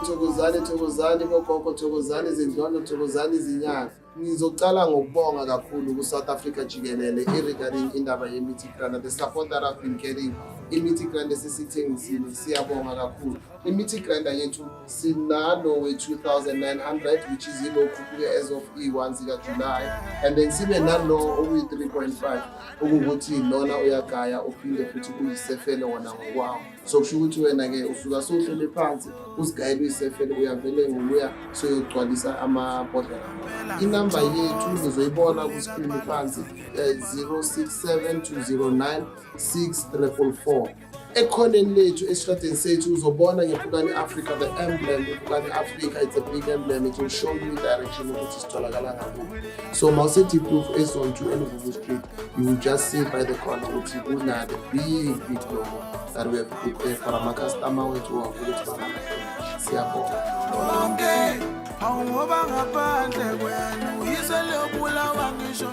Thokozani, thokozani bogogo, thokozani izindlondlo, thokozani izinyanga. Ngizocala ngokubonga kakhulu ku-South Africa jikelele i-regarding indaba ye-meat grinder, the support that I've been getting. I-meat grinder esisithengisile, siyabonga kakhulu. I-meat grinder yethu sinalo we-2900, which is ilo khuphuke as of i-1 zika-July, and then sibe nalo okuyi-3.5, okuwukuthi lona uyagaya uphinde futhi uyisefele wona ngokwawo. So kusho ukuthi wena-ke usuka sowuhlele phansi uzigayele uyisefele, uyavele ngokuya soyogcwalisa amabhodlela. Inamba yethu nizoyibona ku-screen phansi, 067 209 6444. Ekhoneni lethu, esitradeni sethu, uzobona ngePukani Africa, the emblem iPukani Africa. It's a big emblem. It will show you direction ukuthi sitholakala ngakuphi. So mawuse-Diepkloof, e-Zone 2, eLuvubu Street, you will just see by the corner ukuthi kuna the big, big logo that we have put there for ama-customer wethu wonke ukuthi bangalahleki. Siyabonga. Bonke awungoba ngaphandle kwenu yizwe liyobulawa ngisho.